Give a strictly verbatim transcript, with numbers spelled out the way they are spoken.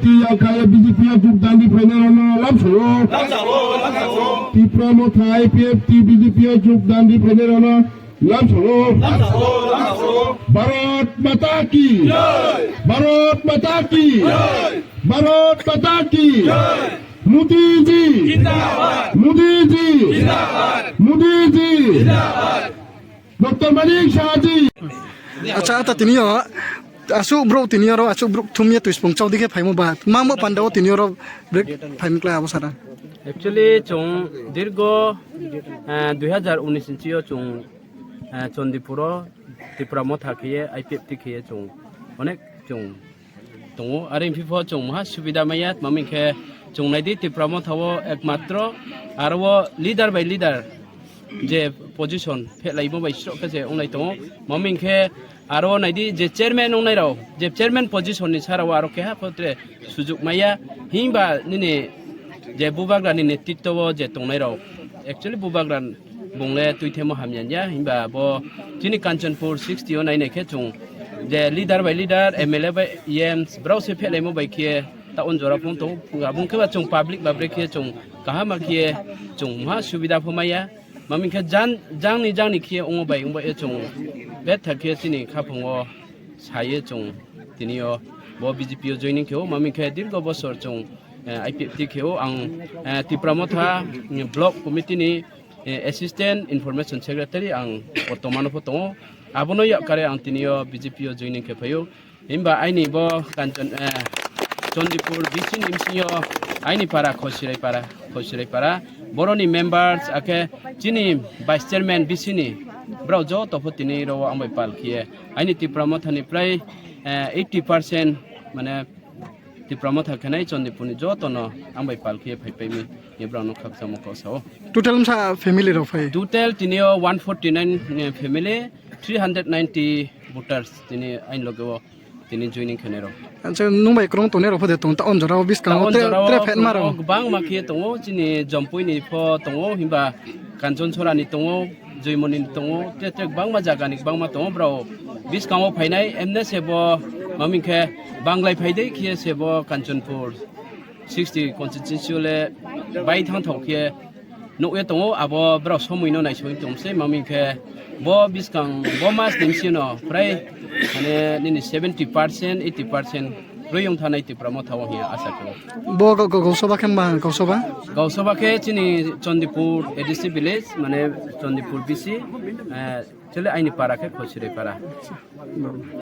T yakaya B J P o jogdan di phainai rano lamsao. Tipra Motha I P F T B J P o jogdan di phainai rano lamsao. Bharat Mata ki! Bharat Mata ki! Bharat Mata ki! Modi ji! Modi ji! Modi ji! Doctor Manik Saha ji! Acha, ata tini o asuk bro tini oro asuk bro thumya twi spung chaudi khe phaimo ba. Mangbo panda o tini oro break phaimkla abo sara. Actually, chung dirgo, eh, dui hazar unis inchi o chung, eh, Chandipur o Tipra Motha khiye, I P F T khiye chung onek chung tongo. Are hwnphi pho chung maha subida maya, tma hwnmai khe chung naidi Tipra Motha o ekmatro aro o leader by leader je position phehlaimo bai srok khe je wngnai tongo. Tma hwnmai khe aro naidi je chairman wngnai rok, je chairman position ni sara o aro keha pho tre sujuk maya, himba nini je bubagra ni netritwo o je tongnai rok, actually bubagra bung le twi themo hamya ya, himba bo chini Kanchanpur sixty o nainai khe chung je leader by leader, M L A by E M, brao se phehlaimo bai khe ta on jora phone tongo, abung khe ba chung public ba bre khe chung kaham ma khe chung maha subida pho maya. Tma hwnmai khe jan-, jangni jangni khe wngo bai wngbai e chung betha khe chini khapang o saye chung tini o bo B J P o joining khe o, tma hwnmai khe dirgo bosor chung, eh, I P F T khe o. Ang, eh, Tipra Motha, mm, Block Committee ni, eh, Assistant Information Secretary ang bortomano pho tongo. Abono yakkare ang tini o B J P o joining khe phaio. Himba aini bo Kanchan, eh, Chandipur B C ni bisingo aini para Khosirai para, Khosirai para. Boroni members akhe chini vice chairman B C ni brao joto pho tini ro ang bai pal khiye. Aini Tipra Motha ni prai, eh, eighty percent mane Tipra Motha khenai Chandipur ni joto no ang bai pal khiye phai paimi ye brao no khakchangma kok sao. Total msa family rok phai? Total tini o one forty nine, eh, family, three hundred ninety voters tini aini loge o tini joining khenai rok. Acha, nwng bai kwrwng tongnai rok pho de tong ta on jora o biskango tre, tre phet ma rok. Tongo, kwbangma khe tongo, chini Jompui ni pho tongo, himba Kanchon Sora ni tongo, Joymoni ni tongo, tre tre kwbangma jaga ni kwbangma tongo, brao biskango phainai, emne se bo, maming khe, banglai phaidai khe se bo Kanchanpur sixty constituency le bai thang thok khe, nukya tongo, abo borok somoi no naisingwi tongse, maming khe bo biskang bo mas ni bisingo prai mane nini seventy percent, eighty percent rwi wng thanai Tipra Motha o hiya asa khe. Bo go-, go-, Gausoba khe ma Gausoba? Gausoba khe chini Chandipur A D C village, mane Chandipur B C, eh, chole aini para khe Khosirai para.